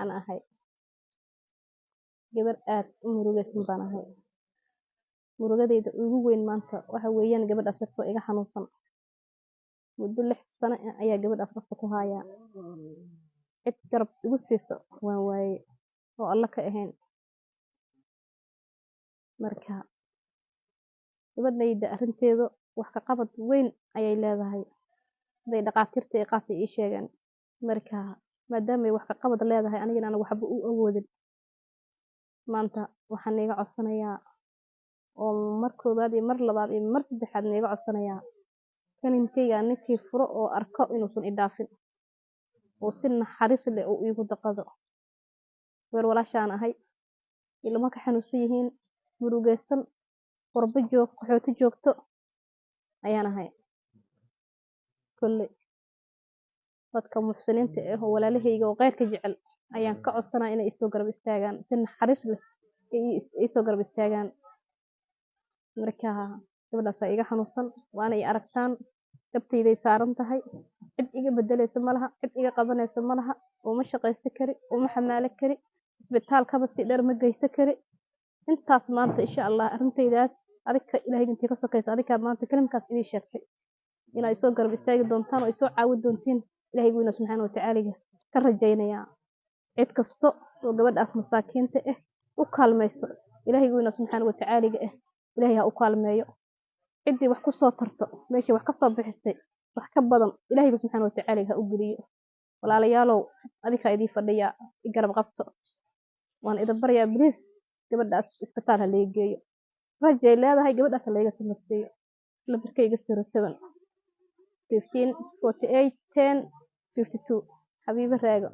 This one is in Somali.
Waxaan ahay gabar aad u murugaysan baan ahay. Murugadayda ugu weyn maanta waxa weeyaan gabadhaas yartoo iga xanuunsan. Muddo 6 sano ah ayaa gabadhaas nafta ku hayaa. Cid garab igu siiso waan waaye oo Alla ka ahayn. Marka gabadhayda arrinteedu wax ka qabad weyn ayay leedahay, siday dhaqaatiirta ee qaas ii sheegeen. Marka maadaamay wax ka qabad leedahay, anigana aan waxba u awoodin, maanta waxaan iiga codsanayaa oo mar koowaad iyo mar labaad iyo mar saddexaad niiga codsanayaa, kaninkayga ninkii furo oo arko inuusan i dhaafin oo si naxariis leh uu iigu daqado. Gabar walaashaan ahay, ilmo ka xanuunsan yihiin, murugaysan, qurbo joog, qaxooti joogto ayaan ahay. Kolley dadka muxsiniinta ah oo walaalahayga oo khayrka jecel ayaan ka codsanaya inay isoo garab istaagaan, si naxariis leh ay isoo garab istaagaan. Marka gabadhaasaa iga xanuunsan, waana i aragtaan, dhabtayday saaran tahay. Cid iga bedelaysa ma laha, cid iga qabanaysa ma laha. Uma shaqaysan kari, uma xamaalo kari, isbitaalkaba si dheer ma geysan kari. Intaas maanta, insha Allah, arrintaydaas adika Ilaahay intii ka sokaysa, adikaa maanta kalimkaas idii sheegtay inaa isoo garab istaagi doontaan oo isoo caawi doontiin, Ilaahay weyna subxaana watacaaliga ka rajaynayaa. Cid kasto oo gabadhaas masaakiinta ah u kaalmayso, Ilaahay weyna subxaana watacaaliga ah Ilaahay ha u kaalmeeyo. Ciddii wax ku soo tarto, meeshii wax ka soo bixisay wax ka badan Ilaahayba subxaana watacaaliga ha u geliyo. Walaalayaalow, adikaa idii fadhiyaa, i garab qabto, waan idin baryaa. Please, gabadhaas isbitaal ha laga geeyo, rajay leedahay, gabadhaas ha layga samarsiiyo. Lambarkayga 07 15 48 10 52, Xabiibo Raago.